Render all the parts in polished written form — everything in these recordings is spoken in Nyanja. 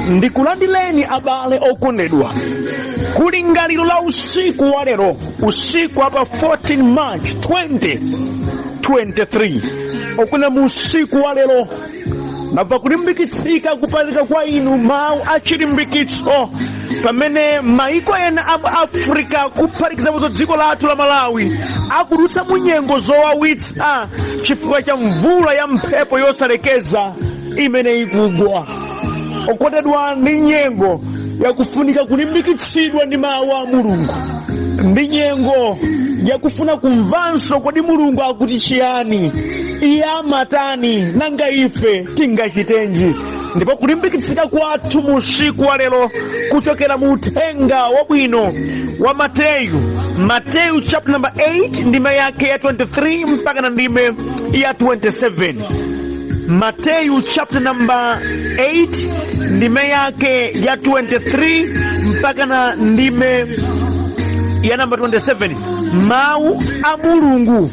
Ndikulandileni abale okondedwa kulingaliro la usiku wa lero, usiku wa pa 14 March 2023. Okuna mu usiku wa lero ndamva kulimbikitsika kupereka kwa inu mawu achilimbikitso pamene maiko ena a mu Africa, kuphatikizapo dziko lathu la Malawi, akudutsa mu nyengo zowawitsa chifukwa cha mvula ya mphepo yosalekeza imene ikugwa. Okondedwa, ndi nyengo yakufunika kulimbikitsidwa ndi mawu a Mulungu, ndi nyengo yakufuna kumvanso kodi Mulungu akuti chiyani, iye amatani, nanga ife tingachitenji? Ndipo kulimbikitsika kwathu mu usiku wa lero kuchokera mu uthenga wabwino wa Mateyu, Mateyu chapter number 8, ndime yake ya 23 mpaka na ndime ya 27. Mateyu chapter number 8, ndime yake ya 23 mpaka na ndime ya namba 27. Mawu a Mulungu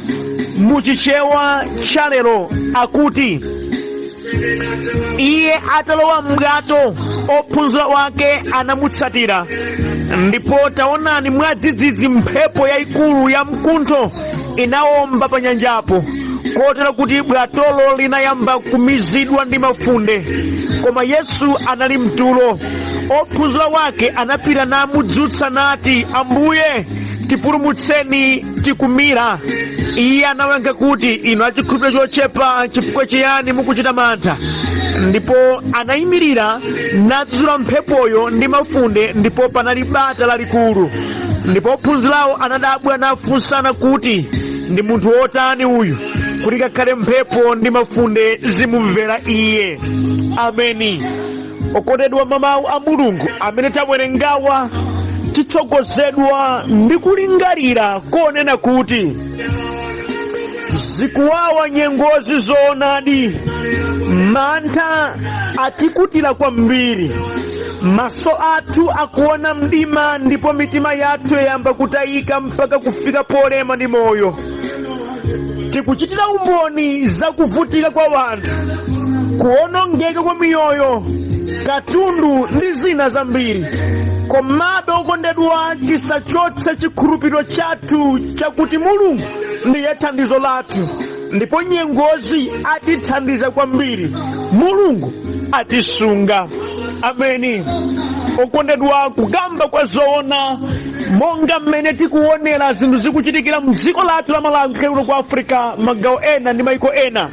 muchichewa cha lero akuti, "Iye atalowa m'bwato, ophunzira wake anamutsatira. Ndipo taonani, mwadzidzidzi mphepo yayikulu ya mkuntho inawomba pa nyanjapo, kotero kuti bwatolo linayamba kumizidwa ndi mafunde. Koma Yesu anali mtulo. Ophunzira wake anapita namudzutsa nati, 'Ambuye, tipulumutseni, tikumira.' Iye anawayankha kuti, 'Inu achikhulupiriro chochepa, chifukwa chiyani mukuchita mantha?' Ndipo anayimirira nadzudzula mphepoyo ndi mafunde, ndipo panali bata lalikulu. Ndipo ophunzirawo anadabwa nafunsana kuti, 'Ndi munthu wotani uyu, kuti ngakhale mphepo ndi mafunde zimumvera iye?' Ameni. Okondedwa, mawu a Mulungu amene tawerengawa titsogozedwa ndi kulingalira konena kuti zikuwawa nyengozi zoonadi, mantha atikutira kwambiri, maso athu akuona mdima, ndipo mitima yathu yayamba kutayika mpaka kufika polema ndi moyo. Tikuchitira umboni za kuvutika kwa wanthu, kuwonongeka kwa miyoyo, katundu ndi zina zambiri. Komabe okondedwa, tisachotse chikhulupiriro chathu chakuti Mulungu ndiye thandizo lathu, ndipo nyengozi atithandiza kwambiri. Mulungu atisunga. Ameni. Okondedwa, kukamba kwa zoona, monga mmene tikuonera zinthu zikuchitikira mdziko lathu la Malawi, ngakhale kuno ku Africa, magawo ena ndi maiko ena,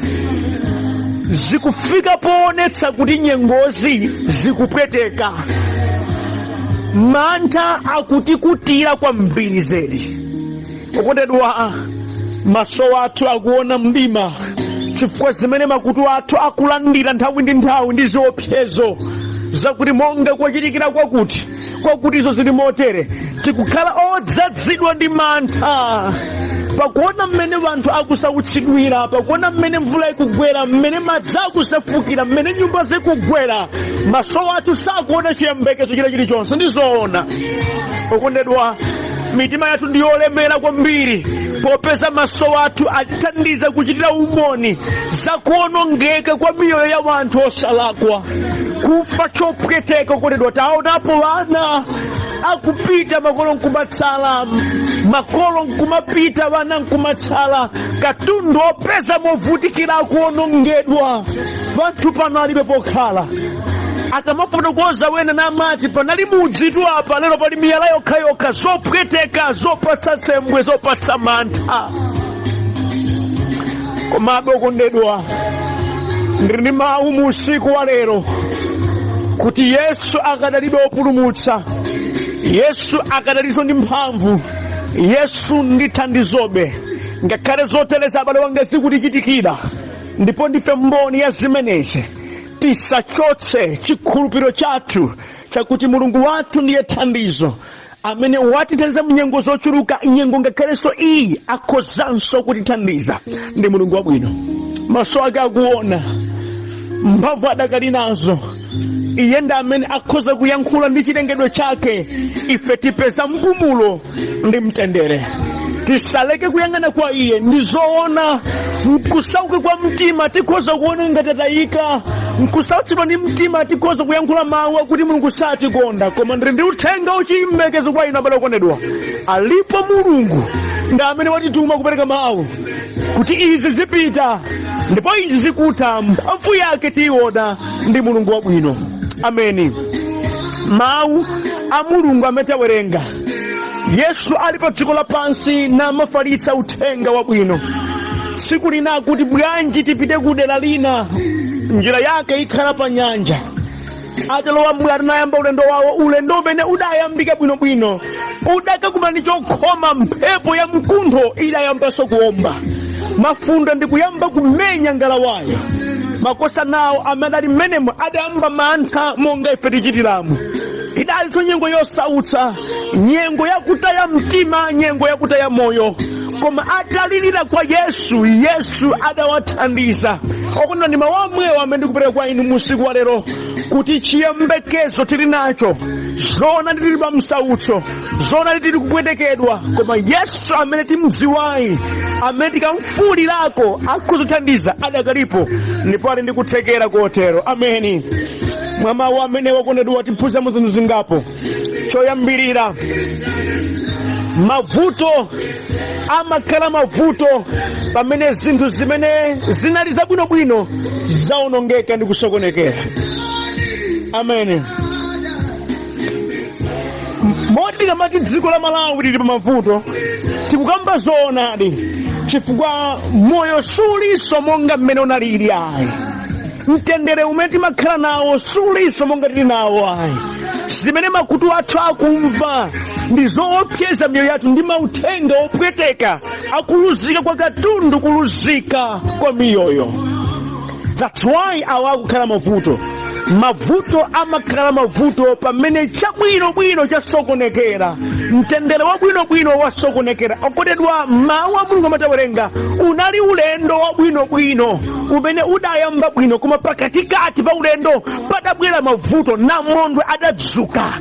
zikufika poonetsa kuti nyengozi zikupweteka, mantha akutikutira kwambiri zedi. Okondedwa, maso athu akuona mdima chifukwa zimene makutu athu akulandira nthawi ndi nthawi ndi ziopsezo zakuti monga kwachitikira kwakuti kwakuti, izo zili motere. Tikukhala odzazidwa ndi mantha pakuona mmene anthu akusautsidwira, pakuona mmene mvula ikugwera, mmene madzi akusefukira, mmene nyumba zikugwera. Maso athu sakuona chiyembekezo china chilichonse. Ndi zoona okondedwa, mitima yathu ndi yolemera kwambiri popeza maso athu atithandiza kuchitira umboni za kuonongeka kwa miyoyo ya wanthu osalakwa, kufa chopweteka. Okondedwa, taonapo vana akupita, makolo nkumatsala, makolo nkumapita, vana nkumatsala, katundu opeza movutikira akuonongedwa, vanthu pano alibe pokhala. Akamafotokoza wena namati panali mudzi tu apa, lero pali miyala yokhayokha. Zopweteka, zopatsa tsembwe, zopatsa mantha. Komabe okondedwa, ndili ndi mawu mu usiku wa lero kuti Yesu akadalibe opulumutsa, Yesu akadalinso ndi mphamvu, Yesu ndi thandizobe ngakhale zotereza abale wanga zikutichitikira, ndipo ndife mboni ya zimenezi. Tisachotse chikhulupiriro chathu chakuti Mulungu wathu ndiye thandizo, amene watithandiza mnyengo zochuluka. Nyengo ngakhalenso iyi akhozanso kutithandiza. Ndi Mulungu wabwino, maso ake akuona, mphamvu adakali nazo. Iye ndi amene akhoza kuyankhula ndi chilengedwe chake, ife tipeza mpumulo ndi mtendere. Tisaleke kuyang'ana kwa iye. Ndi zoona, mkusauka kwa mtima tikhoza kuona ngati atayika, mkusautsidwa ndi mtima tikhoza kuyankhula mawu akuti Mulungu satikonda, koma ndili ndi uthenga uchiyembekezo kwa inu abale okondedwa. Alipo Mulungu, ndi amene watituma kupereka mawu kuti izi zipita ndipo izi zikutha, mphamvu yake tiyiona, ndi Mulungu wabwino. Ameni. Mawu a Mulungu amene tawerenga, Yesu ali pa dziko lapansi namafalitsa uthenga wabwino. Tsiku lina akuti, "Bwanji tipite ku dera lina?" Njira yake ikhala pa nyanja. Atalowa mbwato nayamba ulendo wawo. Ulendo umene udayambika bwinobwino udakakumana ndi chokhoma. Mphepo ya mkuntho idayambanso kuomba, mafunde ndi kuyamba kumenya ngalawayo. Makosa nawo amene adali mmenemo adayamba mantha monga ife tichitiramo. Idalinso nyengo yosautsa, nyengo yakutaya mtima, nyengo yakutaya moyo, koma atalirira kwa Yesu, Yesu adawathandiza. Okondedwa, ndi mawu amwewo amene ndikupereka kwa inu musiku wa lero, kuti chiyembekezo tili nacho. Zona tili pa msautso, zona tili kupwetekedwa, koma Yesu amene timdziwayi, amene tikamfuulirako akuzothandiza, adakalipo ndipo ali ndi kuthekera kotero. Ameni. Mwa mawu amene, wakondedwa, tiphunzamo zinthu zingapo. Choyambirira, mavuto amakhala mavuto pamene zinthu zimene zinali zabwinobwino zawonongeka ndi kusokonekera. Amene moti tikamati dziko la Malawi lili pa mavuto, tikukamba zoonadi, chifukwa moyo sulinso monga mmene unalili ayi. Mtendere umene timakhala nawo sulinso monga tili nawo ayi. Zimene makutu athu akumva ndi zoopseza miyoyo yathu, ndi mauthenga opweteka akuluzika kwa katundu, kuluzika kwa miyoyo. That's why awa akukhala mavuto. Mavuto amakhala mavuto pamene chabwinobwino chasokonekera, mtendere wabwinobwino wasokonekera. Okondedwa, mawu a Mulungu amatawerenga, unali ulendo wabwinobwino umene udayamba bwino, koma pakatikati pa ulendo padabwera mavuto. Namondwe adadzuka.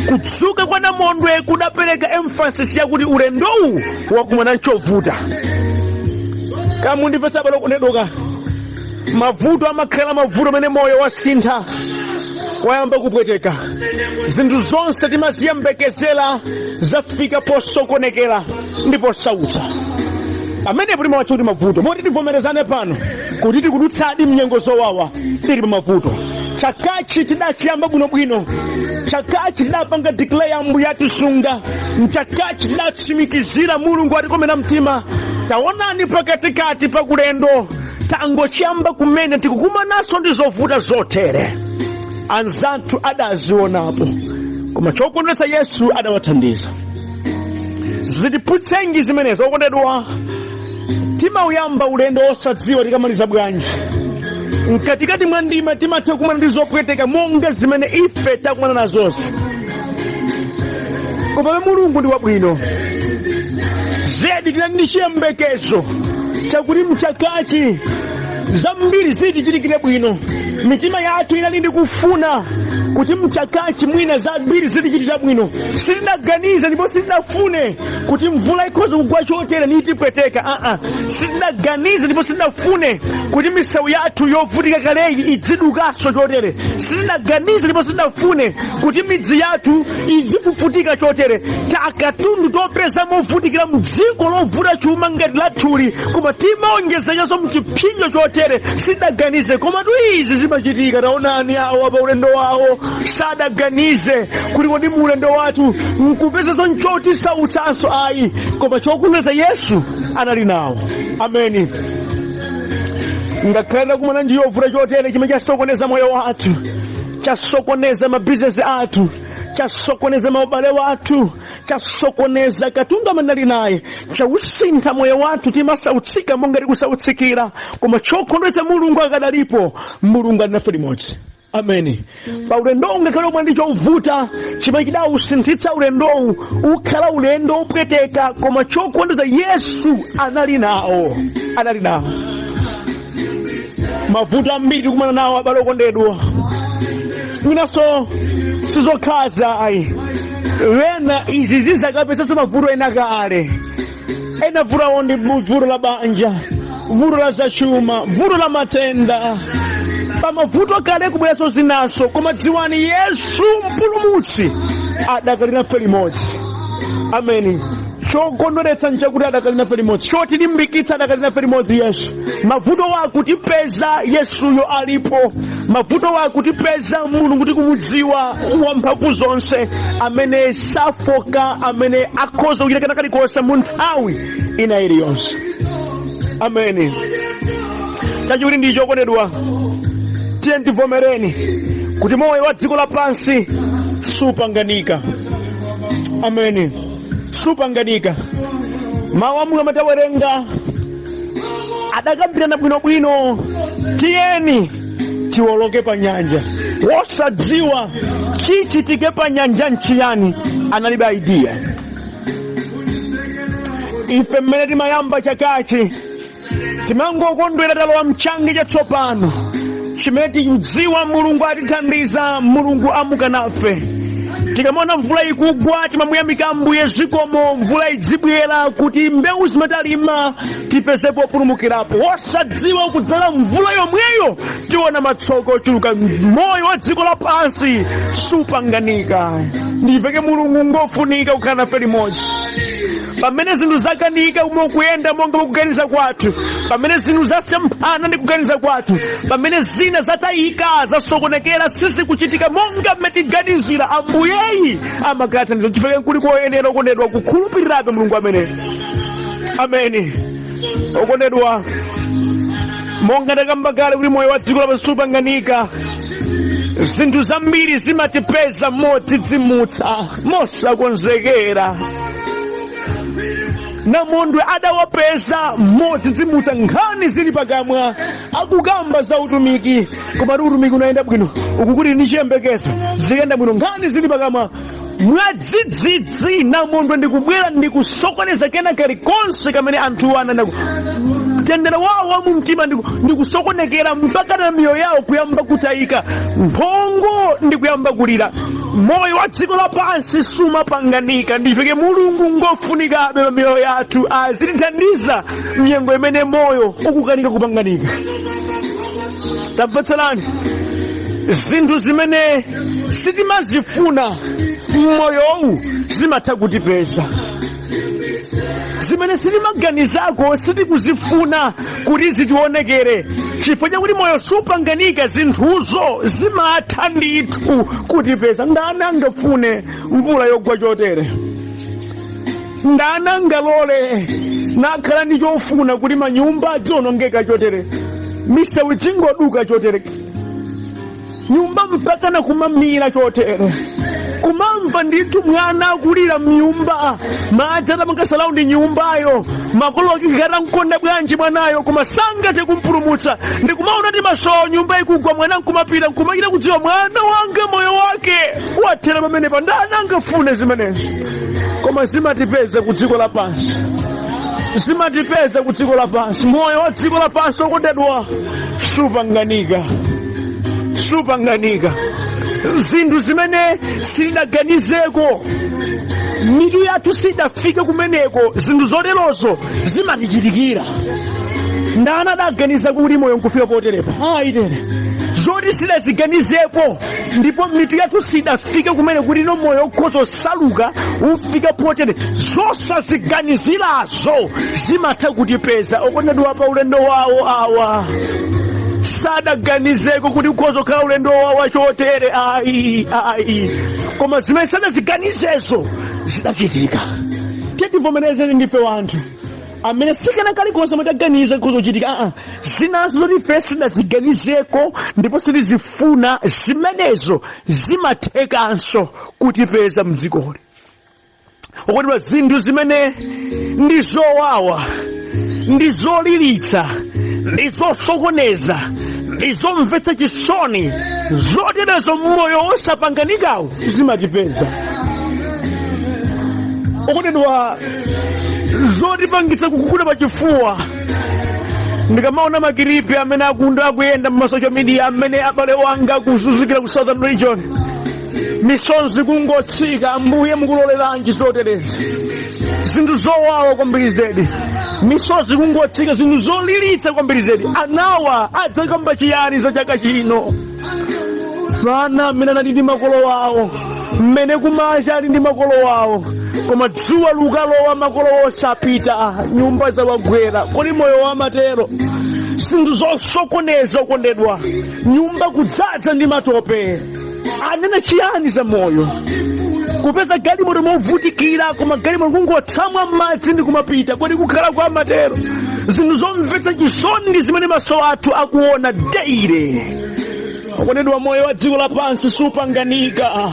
Kudzuka kwa namondwe kudapereka emphasis yakuti ulendowu wakumana nchovuta. Kamundimvetsa, abale okondedwa? Mavuto amakhala mavuto amene moyo wasintha, wayamba kupweteka, zinthu zonse timaziyembekezera zafika posokonekera ndi posautsa. Pamenepo timawatcha kuti mavuto. Moti tivomerezane pano kuti tikudutsadi mnyengo zowawa, tili pa mavuto. Chakachi tidachiyamba bwinobwino, chakachi tidapanga declare Ambuye atisunga, mchakachi tidatsimikizira Mulungu atikomera mtima. Taonani, pakatikati pa kulendo, tangochiyamba kumene, tikukumananso ndi zovuta zotere. Anzathu adazionapo, koma chokondweretsa, Yesu adawathandiza. Zitiphunzitsenji zimenezo, okondedwa? Timauyamba ulendo osadziwa tikamaliza bwanji. Mkatikati mwa ndima timatha kukumana ndi zopweteka monga zimene ife takumana nazozi, komabe Mulungu ndi wabwino zedi. Tinali ndi chiyembekezo chakuti mchakachi zambiri zitichitikire bwino. Mitima yathu inali ndi kufuna kuti mchakachi mwina zambiri zitichitira bwino. Sitinaganize ndipo sitinafune kuti mvula ikhoza kugwa chotere nitipweteka. Aa, sitinaganize ndipo sitinafune kuti misewu yathu yovutika kaleyi idzidukanso chotere. Sitinaganize ndipo sitinafune kuti midzi yathu idzifufutika chotere. Takatundu topeza movutikira mdziko lovuta chuma ngati lathuli, koma timaonjezekanso mchipsinjo chotere, sitinaganize. Komatu izi zimachitika. Taonani awo pa ulendo wawo sadaganize kuti kodi mu ulendo wathu nkupeza nchotisautsanso ayi, koma chokondweretsa, Yesu anali nawo. Ameni. Ngakhale takumana ndi yovuta chotere chimene chasokoneza moyo wathu, chasokoneza mabizinesi athu, chasokoneza maubale wathu, chasokoneza katundu amene ali naye, chausintha moyo wathu, timasautsika monga tikusautsikira, koma chokondweretsa, Mulungu akadalipo. Mulungu ali nafe limodzi. Ameni. Pa ulendowu, ngakhale omwe ndi chovuta chimene chidawusinthitsa ulendowu ukhala ulendo wopweteka, koma chokondweretsa, Yesu anali nawo, anali nawo. Mavuto ambiri tikumana nawo, abale okondedwa, mwinanso sizokhaza ayi, wena izi zizakapezanso mavuto ena kale. Ena vuto lawo ndi vuto la banja, vuto la zachuma, vuto la matenda. Pamavuto kale kubweranso zinaso, koma dziwani Yesu Mpulumutsi adakali nafe limodzi. Ameni. Chokondweretsa nchakuti adakali nafe limodzi, chotilimbikitsa adakali nafe limodzi Yesu. Mavuto wakutipeza, Yesuyo alipo. Mavuto wakutipeza, Mulungu tikumudziwa, wamphamvu zonse, amene safoka, amene akhoza kuchita kena kalikonse mu nthawi ina iliyonse. Ameni. Chachiwiri ndi chokondedwa, tiye tivomereni kuti moyo wa dziko lapansi supanganika. Ameni. Supanganika. Mawu a Mulungu amatawerenga adakambirana bwinobwino, tiyeni tiwoloke pa nyanja, wosadziwa chichitike pa nyanja nchiyani, analibe idea. Ife mmene timayamba chakachi timangokondwera talowa mchaka chatsopano chimene tikudziwa Mulungu atithandiza, Mulungu amuka nafe. Tikamaona mvula ikugwa timamuyamika Ambuye, zikomo, mvula idzibwera kuti mbewu zimatalima tipezepo pulumukirapo. Wosadziwa kudzala mvula yomweyo tiona matsoka ochuluka. Moyo wa dziko lapansi supanganika. Ndiveke Mulungu ngofunika kukhala nafe limodzi pamene zinthu zakanika mokuyenda monga mukuganiza kwathu, pamene zinthu zasemphana ndi kuganiza kwathu, pamene zina zatayika, zasokonekera, sizikuchitika monga mmene tiganizira, Ambuyeyi amakhala thandizo. Chifukwa kuli koyenera, okondedwa, kukhulupirirabe Mulungu ameneyo. Ameni. Okondedwa, monga ndakamba kale kuti moyo wa dziko lapansi supanganika, zinthu zambiri zimatipeza modzidzimutsa, mosakonzekera. Namondwe adawapeza modzidzimutsa, nkhani zili pakamwa, akukamba za utumiki, komatu utumiki unayenda bwino, uku kuti ndi chiyembekezo zikuyenda bwino, nkhani zili pakamwa, mwadzidzidzi namondwe ndikubwera ndikusokoneza kena kalikonse kamene anthu ananako, mtendere wawo wa mumtima ndikusokonekera, mpaka na miyoyo yawo kuyamba kutayika, mphongo ndikuyamba kulira. Moyo wa dziko lapansi sumapanganika. Ndifike Mulungu ngofunikabe pa miyoyo yathu, azitithandiza mnyengo imene moyo ukukanika kupanganika. Tamvetserani, zinthu zimene sitimazifuna mmoyowu zimatha kutipeza, zimene sitimaganizako, sitikuzifuna kuti zitionekere, chifukwa chakuti moyo supanganika, zinthuzo zimatha ndithu kutipeza. Ndani angafune mvula yogwa chotere? Ndani angalole nakhala ndi chofuna kuti manyumba adzionongeka chotere, misewu idzingoduka chotere, nyumba mpaka na kumamira chotere, kumamva ndithu mwana akulira mnyumba, madzi atamanga surround nyumbayo, makolo ake katamkonda bwanji mwanayo koma sangathe kumpulumutsa, ndikumaona ndi maso nyumba ikugwa, mwana nkumapita nkumachita kudziwa mwana wanga moyo wake wathera pamenepa? Ndani angafune zimenezo? Koma zimatipeza ku dziko lapansi, zimatipeza ku dziko lapansi. Moyo wa dziko lapansi, okondedwa, supanganika, supanganika. Zinthu zimene sitinaganizeko, mitu yathu sidafike kumeneko, zinthu zoterozo zimatichitikira. Ndani adaganiza kuti moyo nkufika poterepa? Ayi, tere zoti sidaziganizepo ndipo mitu yathu sidafike kumene kuti ino moyo ukhoza osaluka ufika potere, zosaziganizirazo zimatha kutipeza. Okondedwa, pa ulendo wawo awa sadaganizeko kuti ukhoza kukhala ulendo wawo chotere, ayi, ayi, koma zimene sadaziganizezo zidachitika. Tivomerezeni, ndife wanthu amene sikana kalikonse mataganiza kukhoza kuchitika. Aa, zinazo zoti ife sidaziganizeko ndipo sitizifuna, zimenezo zimathekanso kutipeza mdzikoli. Okondedwa, zinthu zimene ndi zowawa, ndi zolilitsa, ndi zosokoneza, ndi zomvetsa chisoni, zoterezo mmoyo wosapanganikawu zimatipeza. Okondedwa, zotipangitsa kukukuta pachifuwa ndikamaona ma clip amene akunda akuyenda mu social media, amene abale wanga akuzunzikira ku Southern Region. Misonzi kungotsika. Ambuye, mukuloleranji zoterezi? Zinthu zowawa kwambiri zedi, misozi kungotsika, zinthu zolilitsa kwambiri zedi. Anawa adzakamba chiyani za chaka chino? Ana amene anali ndi makolo awo, mmene kumacha ali ndi makolo awo, koma dzuwa lukalowa makolo osapita, nyumba zawagwera. Kodi moyo wamatero? Zinthu zosokoneza, okondedwa, nyumba kudzadza ndi matope. Anena chiyani za moyo? Kupeza galimoto movutikira, koma galimoto kungotsamwa m'madzi ndi kumapita. Kodi kukhala kwa amatero? Zinthu zomvetsa chisoni ndi zimene maso athu akuona daily. Okondedwa, moyo wa dziko lapansi supanganika.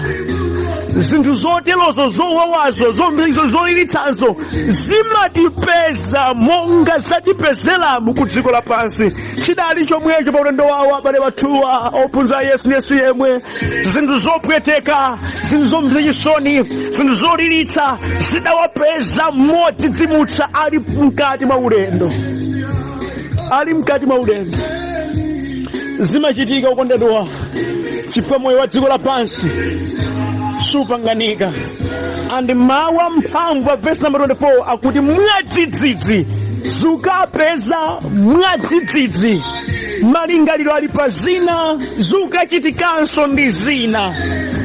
Zinthu zoterozo, zowawazo, zolilitsazo zimatipeza monga zatipezeramu ku dziko lapansi. Chidali chomwecho pa ulendo wawo abale wathuwa, ophunzira Yesu, Yesu yemwe. Zinthu zopweteka, zinthu zomvetsa chisoni, zinthu zolilitsa zidawapeza modzidzimutsa ali mkati mwa ulendo, ali mkati mwa ulendo. Zimachitika, okondedwa, chifukwa moyo wa dziko lapansi supanganika. And mawu amphamvu a verse number 24 akuti mwadzidzidzi, zukapeza mwadzidzidzi. Malingaliro ali pa zina, zukachitikanso ndi zina.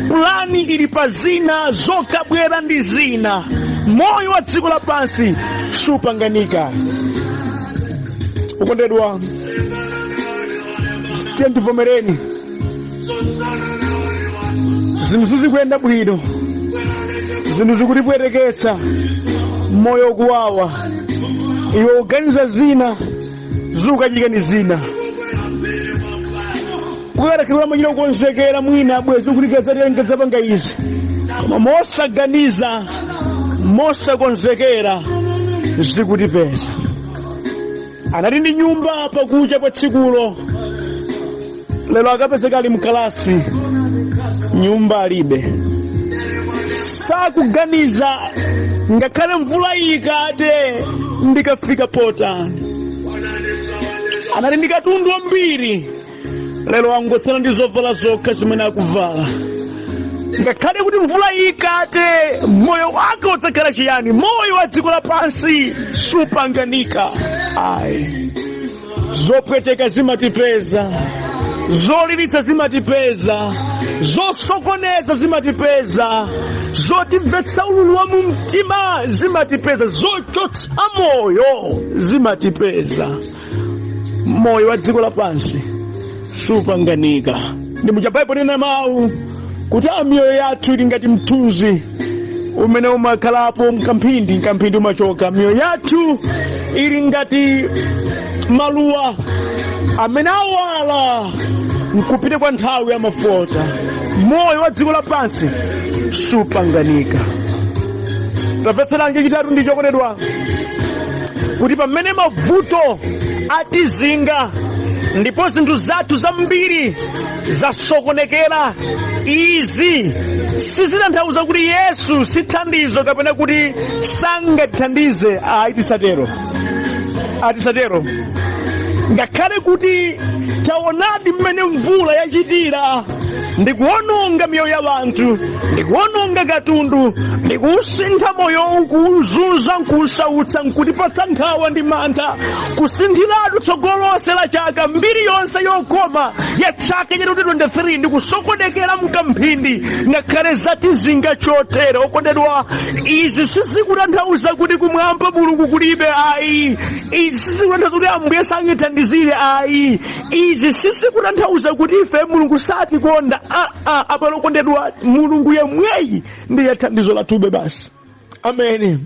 Pulani ili pa zina, zokabwera ndi zina. Moyo wa dziko lapansi supanganika. Okondedwa, tiye tivomereni, zinthu sizikuyenda bwino, zinthu zikutipweteketsa, moyo kuwawa. Iwe uganiza zina, zikukachitika ndi zina. Kukadakhala machita kukonzekera, mwina bwezi kuti izi, koma mosaganiza, mosakonzekera zikutipeza. Anali ndi nyumba pakucha kwa tsikulo, lero akapezeka ali mkalasi, nyumba alibe. Sakuganiza ngakhale mvula ikate ndikafika potani. Anali ndi katundu wambiri, lero angotsala ndi zovala zokha zimene akuvala. Ngakhale kuti mvula ikate, moyo wake udzakhala chiyani? Moyo wa dziko lapansi supanganika ayi. Zopweteka zimatipeza, zolilitsa zimatipeza, zosokoneza zimatipeza, zotimvetsa ululu wa mumtima zimatipeza, zochotsa moyo zimatipeza. Moyo wa dziko lapansi supanganika. Ndi muja Baibulo lina mawu kuti miyoyo yathu ili ngati mthunzi umene umakhalapo mkamphindi, mkamphindi umachoka. Miyoyo yathu ili ngati maluwa amene awala, nkupita kwa nthawi amafota. Moyo wa dziko lapansi supanganika. Tamvetserani, chachitatu ndi chokondedwa, kuti pamene mavuto atizinga ndipo zinthu zathu zambiri zasokonekera, izi sizitanthauza kuti Yesu si thandizo kapena kuti sangatithandize. Ayi, tisatero, atisatero. Ngakhale kuti taonadi mmene mvula yachitira ndikuwononga miyoyo ya anthu, ndikuwononga katundu, ndikusintha moyo, kuuzunza, nkuusautsa, nkutipatsa nkhawa ndi mantha, kusinthiratu tsogolo lonse la chaka, mbiri yonse yokoma ya chaka cha 2023 ndikusokonekera mkamphindi. Ngakhale zatizinga chotere, okondedwa, izi sizikutanthauza kuti kumwamba Mulungu kulibe ayi. Izi sizikutanthauza kuti Ambuye sangatithandizire ayi. Izi sizikutanthauza kuti ife Mulungu satikonda. Aa, abale okondedwa, Mulungu yemweyi ndiye thandizo lathube basi. Ameni.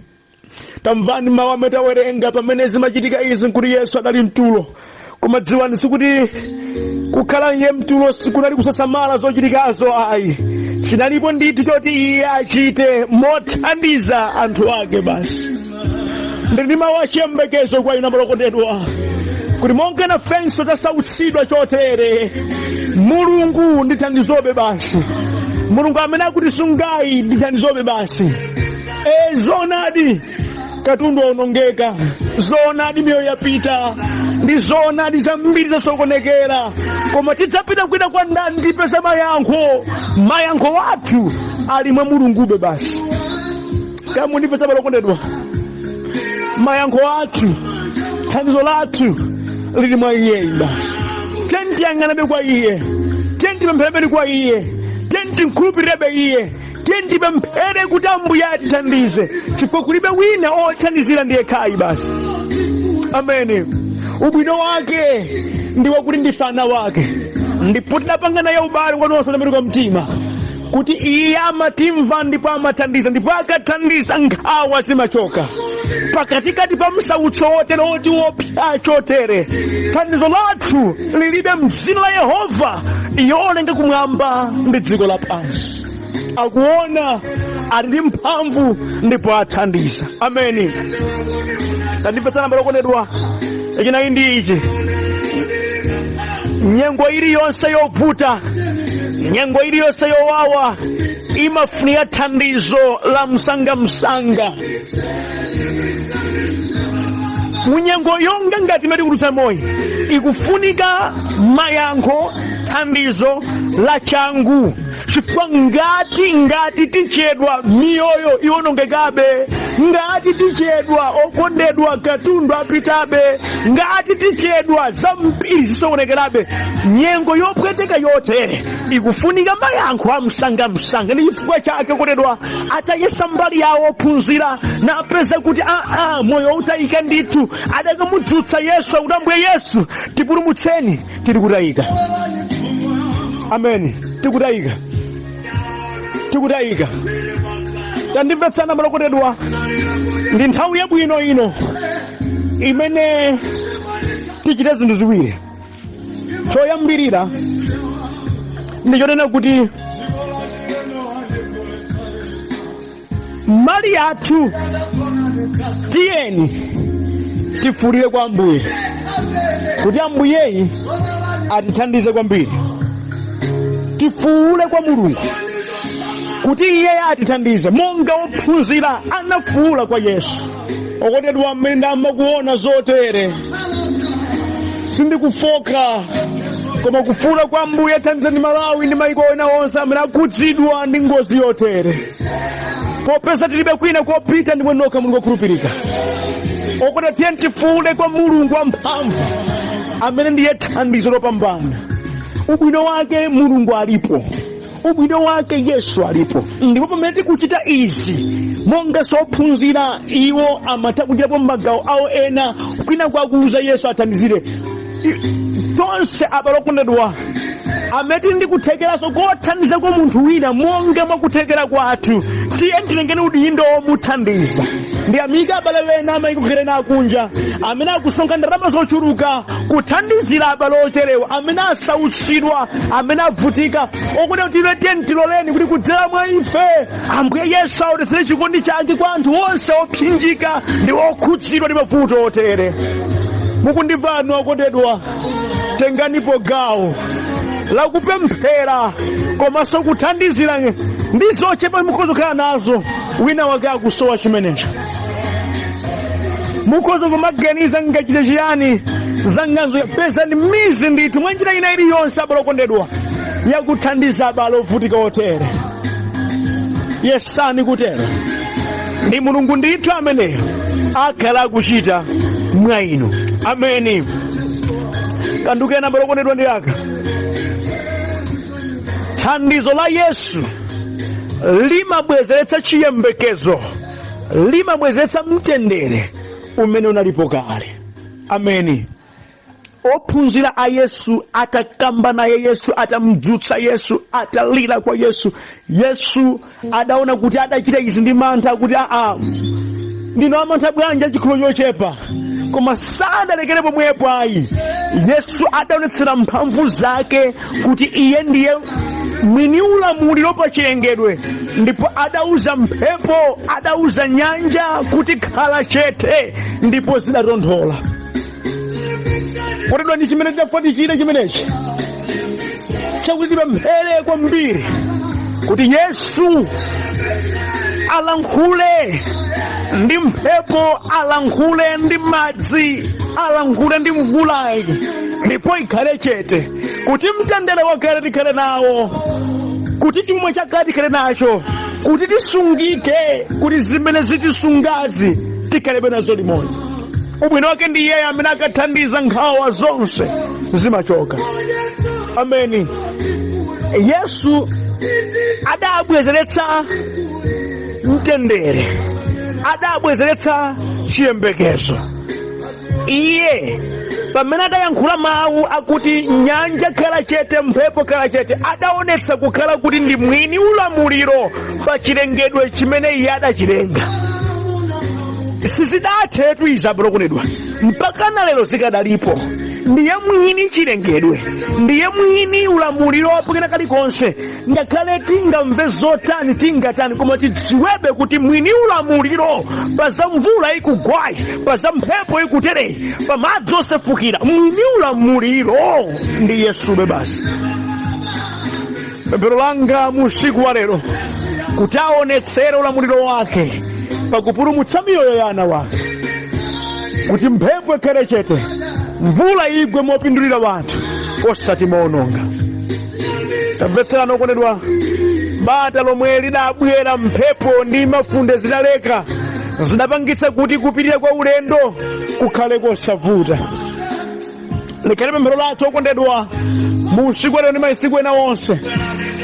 Tamvani mawu amene tawerenga. Pamene zimachitika izi nkuti Yesu adali mtulo. Koma dziwani, sikuti kukhala iye mtulo sikunali kusasamala zochitikazo ayi. Chinalipo ndithu choti iye achite mothandiza anthu ake basi. Ndili ndi mawu achiyembekezo kwa inu, abale okondedwa, kuti monga nafenso tasautsidwa chotere, Mulungu ndi thandizobe basi. Mulungu amene akutisungayi ndi thandizobe basi. E, zoonadi. Katundu waonongeka, zoonadi miyoyo yapita, ndi zoonadi zambiri zasokonekera, koma tidzapita kwina kwa ndani tipeza mayankho? Mayankho wathu ali mwa Mulungube basi. Kamundipeza, okondedwa? Mayankho athu, thandizo lathu lili mwa iyeyi basi. Tiyeni tiyang'anabe kwa iye, tiyeni tipempherebe kwa iye, tiyeni timkhulupirirebe iye, tiyeni tipemphere kuti Ambuye atithandize, chifukwa kulibe wina othandizira, ndi yekhayi basi. Amene ubwino wake ndi wakuti ndife ana wake, ndipo tidapanga naye ubale kwanonse otembenuka mtima, kuti iye amatimva ndipo amathandiza, ndipo akathandiza nkhawa zimachoka. Pakatikati pa msautso wotere oti wopsa chotere, thandizo lathu lilibe mdzina la Yehova yolenga kumwamba ndi dziko lapansi. Akuona, ali ndi mphamvu ndipo athandiza. Ameni. Tandimvetsani, abale okondedwa, chinayi ndi ichi: nyengo iliyonse yovuta, nyengo iliyonse yowawa imafunika thandizo la msangamsanga. Munyengo yonga ngati imene tikudutsa moyi, ikufunika mayankho, thandizo la changu, chifukwa ngati tichedwa, miyoyo iwonongekabe. Ngati tichedwa, okondedwa, katundu apitabe. Ngati tichedwa, zambiri zisokonekerabe. Nyengo yopweteka yotere ikufunika mayankho a msangamsanga. Ndi chifukwa chake, okondedwa, atayesa mbali yawo ophunzira napeza kuti aa, moyo utayika ndithu, adakamudzutsa Yesu akuti, "Ambuye Yesu, tipulumutseni, tili kutayika." Ameni. Tikutayika, tikutayika. Tandimvetsani, okondedwa, ndi nthawi yabwino ino imene tichite zinthu ziwiri. Choyambirira ndi chonena kuti mali yathu tiyeni tifuulire kwa Ambuye kuti Ambuyeyi atithandize kwambiri. Tifuule kwa Mulungu kuti iye atithandize monga ophunzira anafuula kwa Yesu. Okondedwa, mmene ndayamba kuona zotere, sindikufoka, koma kufuula kwa Ambuye, thandizani Malawi ndi maiko ena onse amene akhudzidwa ndi ngozi yotere, popeza tilibe kwina kopita, ndi nokha Mulungu okhulupirika. Okondedwa, tiyeni tifuule kwa Mulungu wamphamvu amene ndiye thandizo lopambana. Ubwino wake Mulungu alipo, ubwino wake Yesu alipo. Ndipo pamene tikuchita izi, monga ophunzira iwo amatha kuchitapo magawo awo ena kwina kwakuuza Yesu athandizire, tonse abale okondedwa amene tili ndi kuthekeranso kothandiza kwa munthu wina monga mwakuthekera kwathu, tiye tilengeni udindo womuthandiza. Ndiyamika abale ena amaiko ena akunja amene akusonkha ndalama zochuluka kuthandizira abale oterewa amene asautsidwa, amene avutika. Okondedwa, tilo tiyeni tiloleni kuti kudzera mwa ife Ambuye Yesu aonetsere chikondi chake kwa anthu onse opsinjika ndi okhudzidwa ndi mavuto otere. Mukundimvanu, okondedwa? Tenganipo gawo lakupemphera komanso kuthandizira ndi zochepa mukhoza kukhala nazo. Wina wake akusowa chimenecho. Mukhoza kumaganiza, "Ngachite chiyani zanganzo?" Pezani mizi ndithu mwa njira ina iliyonse, abale okondedwa, yakuthandiza abale ovutika otere. Yesani kutero, ndi Mulungu ndithu ameneyo akhala akuchita mwa inu. Ameni. Kanthu kena, abale okondedwa, ndi aka: thandizo la Yesu limabwezeretsa chiyembekezo, limabwezeretsa mtendere umene unalipo kale. Ameni. Ophunzira a Yesu atakamba naye Yesu, atamdzutsa Yesu, atalira kwa Yesu, Yesu adaona kuti adachita izi ndi mantha, kuti, "Aa, ndinu amantha bwanji, achikhulupiriro chochepa?" Koma sadalekere pomwepo ayi. Yesu adaonetsera mphamvu zake kuti iye ndiye mwini ulamuliro pa chilengedwe, ndipo adauza mphepo, adauza nyanja kuti, "Khala chete," ndipo zidatonthola. Okondedwa, ndi chimene tidafuna tichite chimenechi, chakuti tipemphere kwambiri kuti Yesu alankhule. Ndi mphepo alankhule ndi madzi, alankhule ndi mvulayi, ndipo ikhale chete, kuti mtendere wakale tikhale nawo, kuti chimwemwe chakale tikhale nacho, kuti tisungike, kuti zimene zitisungazi tikhalebe nazo limodzi. Ubwino wake ndi iyeyo amene akathandiza, nkhawa zonse zimachoka. Ameni. Yesu adabwezeretsa mtendere, adabwezeretsa chiyembekezo. Iye pamene adayankhula mawu akuti nyanja khala chete, mphepo khala chete, adaonetsa kukhala kuti ndi mwini ulamuliro pa chilengedwe chimene iye adachilenga. Sizidathetu izi, abale okondedwa, mpaka na lero zikadalipo. Ndiye mwini chilengedwe, ndiye mwini ulamuliro wapakena kalikonse. Ngakhale tingamve zotani, tingatani, koma tidziwebe kuti mwini ulamuliro pa za mvula ikugwayi, pa za mphepo ikutereyi, pa madzi osefukira, mwini ulamuliro ndi Yesube basi. Pemphero langa mu usiku wa lero, kuti aonetsere ulamuliro wake pakupulumutsa miyoyo ya ana wake, kuti mphepo ikhale chete, mvula igwe mopindulira wanthu, osati moononga. Tamvetserani okondedwa, bata lomwe lidabwera, mphepo ndi mafunde zidaleka, zidapangitsa kuti kupirira kwa ulendo kukhale kosavuta. Likhale pemphero lathu, okondedwa, mu usiku lero ndi masiku ena onse,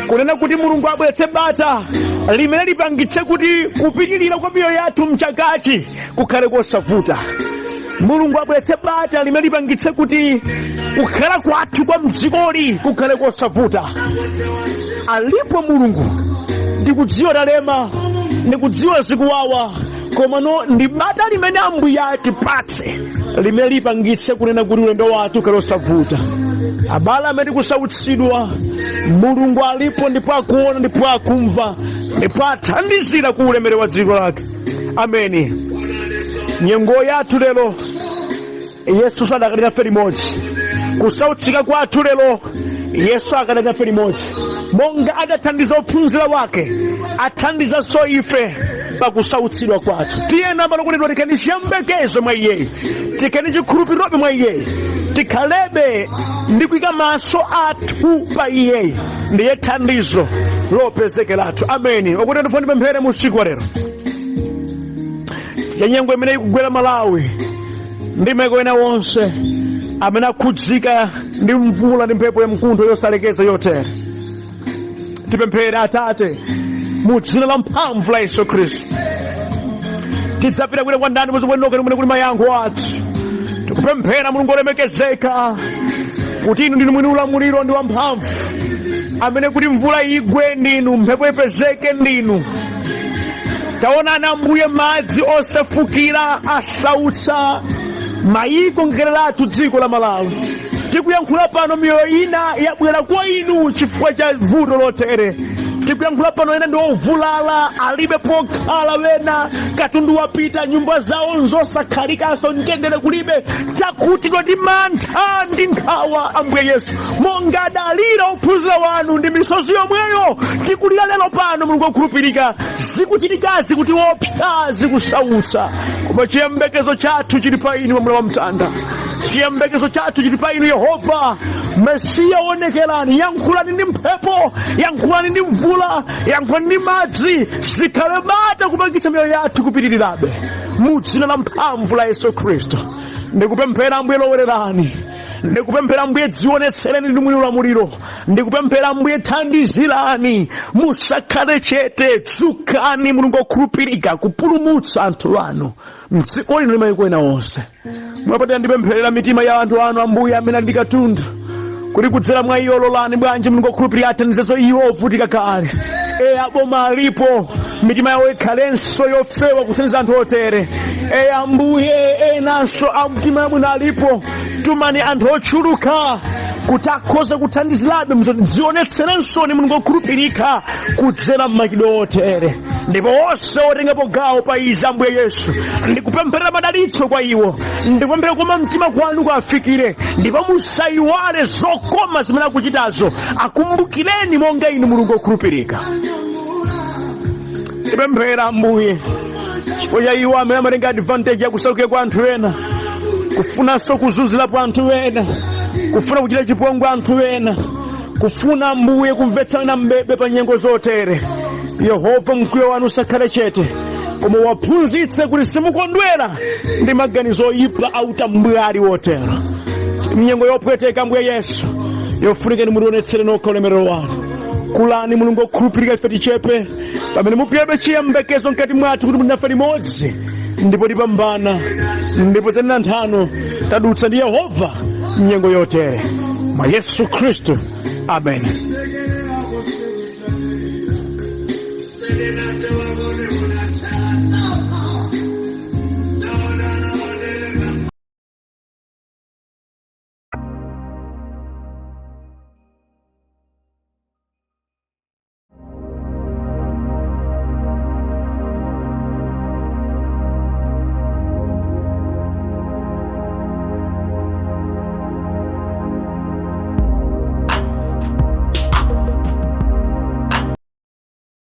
kunena kuti Mulungu abweretse bata limene lipangitse kuti kupitirira kwa miyoyo yathu mchakachi kukhale kosavuta. Mulungu abweretse bata limene lipangitse kuti kukhala kwathu kwa mdzikoli kukhale kosavuta. Alipo Mulungu. Ndikudziwa talema, ndikudziwa zikuwawa, komano ndi bata limene Ambuye atipatse limene lipangitse kunena kuti ulendo wathu ukhale osavuta. Abale amene tikusautsidwa, Mulungu alipo ndipo akuona ndipo akumva ndipo athandizira ku ulemere wa dziko lake. Ameni. Nyengo yathu lero, Yesu sadakali nafe limodzi. Kusautsika kwathu lero, Yesu akadali nafe limodzi. Monga adathandiza ophunzira wake, athandizanso ife pakusautsidwa kwathu. Tiyeni, abale okondedwa, tikhale ndi chiyembekezo mwa iyeyo, tikhale ndi chikhulupirirobe mwa iyeyo, tikhalebe ndi kuyika maso athu pa iyeyo. Ndiye thandizo lopezekeratu. Ameni. Okondedwa, ndifuna ndipemphere mu usiku wa lero ya nyengo imene ikugwera Malawi ndi maiko ena wonse amene akhudzika ndi mvula ndi mphepo ya mkuntho yosalekeza yotere. Tipemphere. Atate, mu dzina la mphamvu la Yesu Khristu, tidzapita kwina kwa ndani muzibwenoka limene kuli mayankho athu? Tikupemphera, Mulungu olemekezeka, kuti inu ndinu mwini ulamuliro ndi wamphamvu, amene kuti mvula igwe ndinu, mphepo ipezeke ndinu. Taonani Ambuye, madzi osefukira asautsa mayiko ngati lathu dziko la Malawi. Tikuyankhula pano, miyoyo ina yabwera kwa inu chifukwa cha vuto lotere. Tikuyankhula pano, ena ndi ovulala, alibe pokhala, wena katundu wapita, nyumba zawo nzosakhalikanso, mtendere kulibe. Takutidwa ndi mantha ndi nkhawa. Ambuye Yesu, monga adalira ophunzira wanu, ndi misozi yomweyo tikulira lero pano. Mulungu wokhulupirika, zikuchitikazi kuti wopsa, zikusautsa, koma chiyembekezo chathu chili pa inu, mwamuna wa mtanda. Chiyembekezo chathu chili pa inu, Yehova Mesiya. Onekerani, yankhulani ndi mphepo, yankhulani ndi mvula, yankhulani ndi madzi, zikhale bata kupangitsa miyoyo yathu kupitirirabe. Mu dzina la mphamvu la Yesu Khristu ndikupemphera. Ambuye, lowererani. Ndikupemphera, Ambuye, dzionetsereni ndi mwini ulamuliro. Ndikupemphera, Ambuye, thandizirani, musakhale chete, dzukani, Mulungu wokhulupirika, kupulumutsa anthu anu mdziko lino ndi mayiko ena onse. Mwapatira ndipempherera mitima ya anthu anu, Ambuye, amene ali ndi katundu, kuti kudzera mwa iyo lolani bwanji, Mulungu wokhulupirika, athandizenso iwo ovutika kale. E, aboma alipo, mitima yawo ikhalenso yofewa kuthandiza anthu otere. E Ambuye, enanso a mtima yabwino alipo, tumani anthu ochuluka kuti akhoze kuthandizirabe. Dzionetserensoni, Mulungu wokhulupirika, kudzera m'machitidwe otere. Ndipo onse otengapo gawo pa izi, Ambuye Yesu, ndikupempherera madalitso kwa iwo. Ndikupemphera koma mtima kwanu kuafikire, ndipo musayiwale zokoma zimene akuchitazo. Akumbukireni monga inu Mulungu wokhulupirika. Ndipemphera, Ambuye, Chifukwa cha iwo amene amatenga advantage yakusauka kwa anthu ena, kufunanso kuzunzirapo anthu ena, kufuna kuchita chipongwe anthu ena, kufuna Ambuye kumvetsa ena mbebe pa nyengo zotere. Yehova, mkwiyo wanu usakhale chete, koma waphunzitse kuti simukondwera ndi maganizo oyipa autambwali wotero. Mnyengo yopweteka, Ambuye Yesu, yofunikeni mutionetsere nokha ulemerero wanu. Kulani, Mulungu okhulupirika, ife tichepe, pamene mupiyebe chiyembekezo mkati mwathu kuti munafe limodzi ndipo tipambana, ndipo zanena nthano tadutsa ndi Yehova mnyengo yotere, mwa Yesu Khristu, amen.